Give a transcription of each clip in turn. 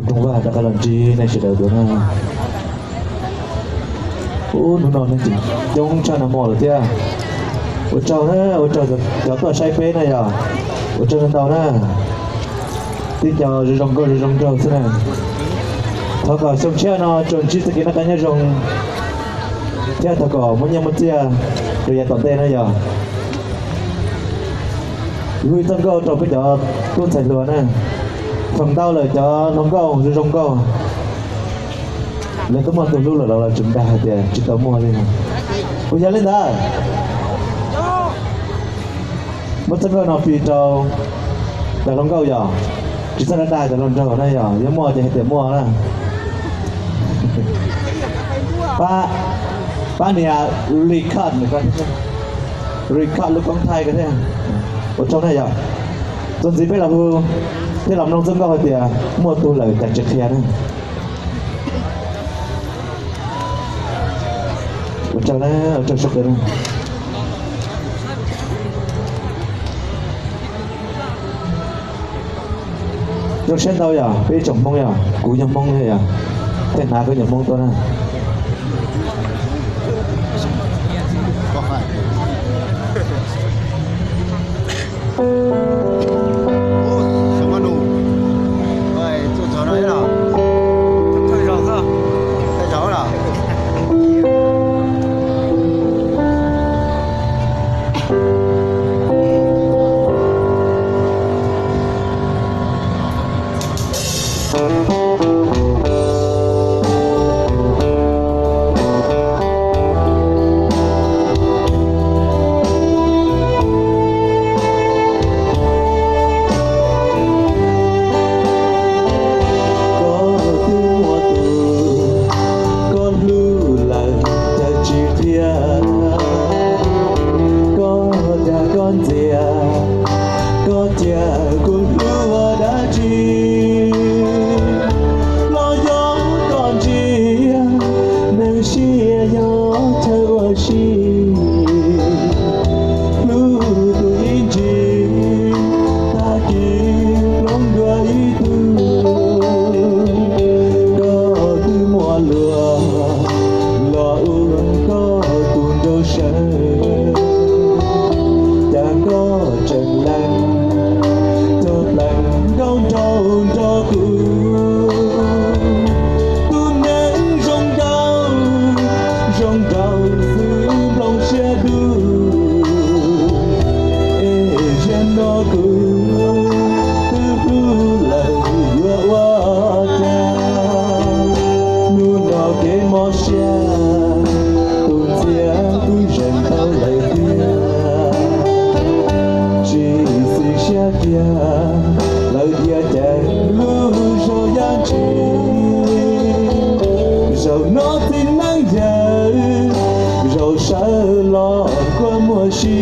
Roog Vaj rov qab los ntsib nej sawv daws dua na. Ub, hnub no neeg tseem coob tshaj nag hmo lawm thiab. Ua tsaug na, ua tsaug cov tuaj saib peb na yog. Ua tsaug ntau na. Tib co zoo zoo nkauj zoo zoo nraug xwb na. Thov kom xyoo tshiab no tsuas ntsib txoj kev noj qab nyob zoo thiab thov kom muaj nyiaj muaj txiaj rau yav tom ntej na yog. Hu txoj nkauj rau peb cov tub ntxhais hluas na. Feem ntau lawm cov hluas nkauj zoo zoo nkauj, lawv twb muaj tus hlub lawm los lawv tseem dag hais tias tsis tau muaj li. Puas yog li ntawd? Muab txoj nkauj no fij rau cov hluas nkauj yog, tsis txhob dag dag cov hluas nraug na yog, yog muaj ces hais tias muaj na. Pab, pab nias record, record lub koob thaij ko thiab. Ua tsaug na yog. Txuas ntxiv peb los hu thiab los mloog txoj nkauj hais tias muaj tus lawm cas tsis qhia na. Ua tsaug na, ua tsaug sawv daws na. Zoo siab ntau yog peb ib tsoom Hmoob yog, kuv yog Hmoob thiab yog, thiaj hnav koj nyuag Hmoob tuaj na. Koj twb muaj tus koj hlub lawm cas tsis qhia, koj dag koj ntxias, koj cia kuv hlub ua dab tsi? Los yog koj ntsia neeg siab yog chaw ua si, hlub tus ib ntsis, tag kis hloov dua ib tug. Koj twb muaj luag los ua koj tus nraug saw, cas koj tseem lees cog plees nkauj nraug nrog kuv? Tus neeg zoo nraug, zoo nraug xwb nplooj siab dub, es zaum no kuv twb hlub lawm yuav ua cas? Hnub no kev mob siab, tus ntxhiab kuj zeem tau lawm tiag. Tsis xis siab kiag, lawv tias ceev lub zog yam tsis. Zaum no txiv neej yawg zaum sawv los kua muag si,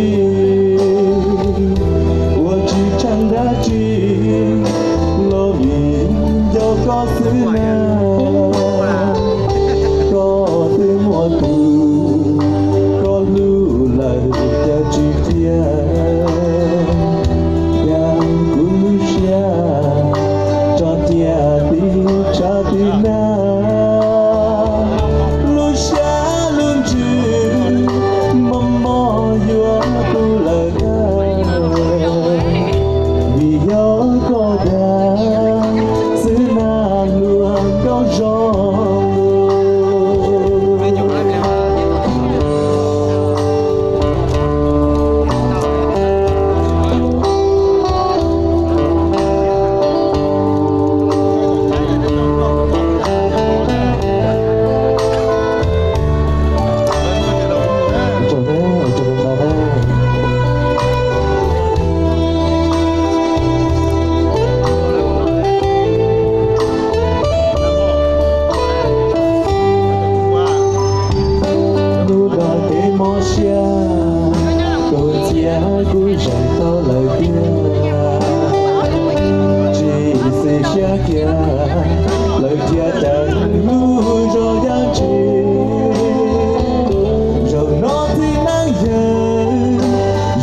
ua tsis tsheej dab tsi los vim nco koj xwb na. Koj twb muaj tus koj hlub lawm cas tsis qhia, cas kuv lub siab tso cia tib tshav tib nag. Lub siab lub ntsws mob mob yuav tu lawm, vim yog koj dag xwb na, luag nkauj zoo. Hnub no kev mob siab, tus ntxhiab kuj zeem tau lawm tiag. Tsis xis siab kiag, lawv cia ceev lub zog yam tsis. Zaum no txiv neej yawg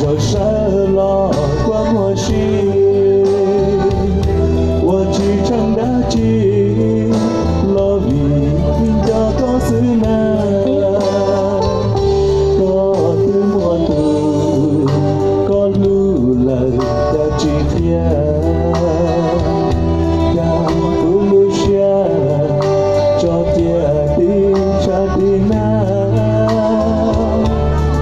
zaum sawv los kua muag si, ua tsis tsheej dab tsi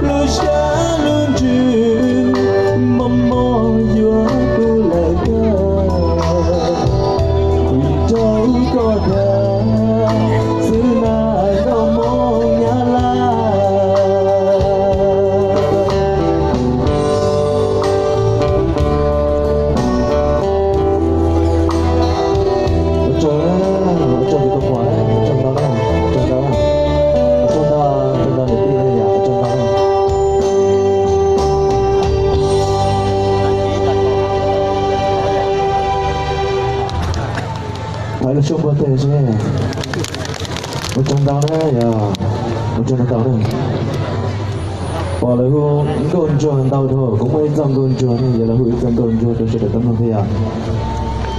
Lub siab lub ntsws mos mos yuav tu lawm kawg, vim rau koj dag xwb na, koj mob nyab laj. Ua tsaug, ua tsaug tus tau quas, ua tsaug ntau na, ua tsaug ntau na, ua tsaug ntau, ua tsaug ntau niam tij na yom, ua tsaug ntau na. Thov ib lub suab npuaj teg seb. Ua tsaug ntau na yom, ua tsaug ntau na. Pom lawv hu nkauj ntsuag ntau dhau, kuv muaj ib txoj nkauj ntsuag ne, yog lawv hu ib txoj nkauj ntsuag rau sawv daws tau mloog thiab yom.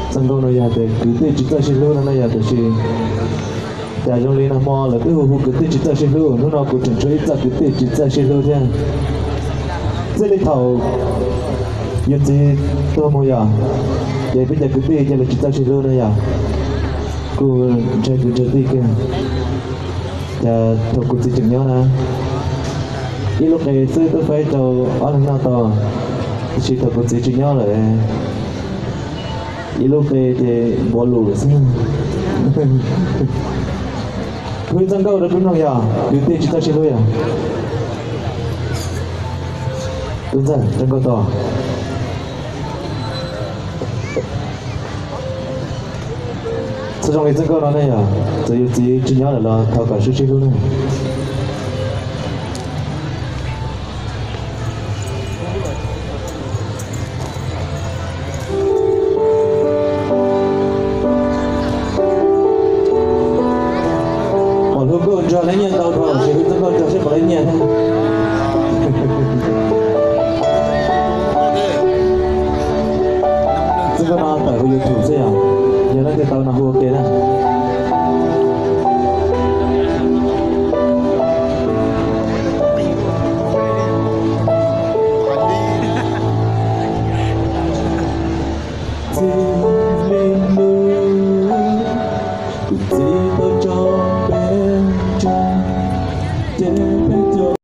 Txoj nkauj no yog hais tias kwv tij tsis txawj sib hlub no na yom, tiam sis cas zoo li nag hmo lawv twb hu hu kwv tij tsis txawj sib hlub, hnub no kuv tseem tshuav ib txoj kwv tij tsis txawj sib hlub thiab. Txij li thaum yus txiv tuag mus yom, ces peb cov kwv tij cia li tsis txawj sib hlub na yom. Kuj ntshai kwv ntshai tij kiag. Cas thaum kuv txiv tseem nyob na, ib lub qe xwb twb faib rau ob leeg noj tau, tiam sis thaum kuv txiv tsis nyob lawm, ib lub qe ces npuav lus lawm xwb. Hu ib txoj nkauj rau peb mloog yom, kwv tij tsis txawj sib hlub yom. Tub ntxawg, txoj nkauj tod. Txoj zoo li txoj nkauj no ne yom, txawm yus txiv tsis nyob lawm los thov kom sib sib hlub ne. Pom hu nkauj ntsuag leej nyiaj ntau dhau, sis hu txoj nkauj ntsuag seb puas leej nyiaj thiab. Txoj nkauj no tawm hauv YouTube xwb yom, yog leej twg tau no hu ua ke na. Txij li hnub kuv txiv tau tso peb tseg, ces peb cov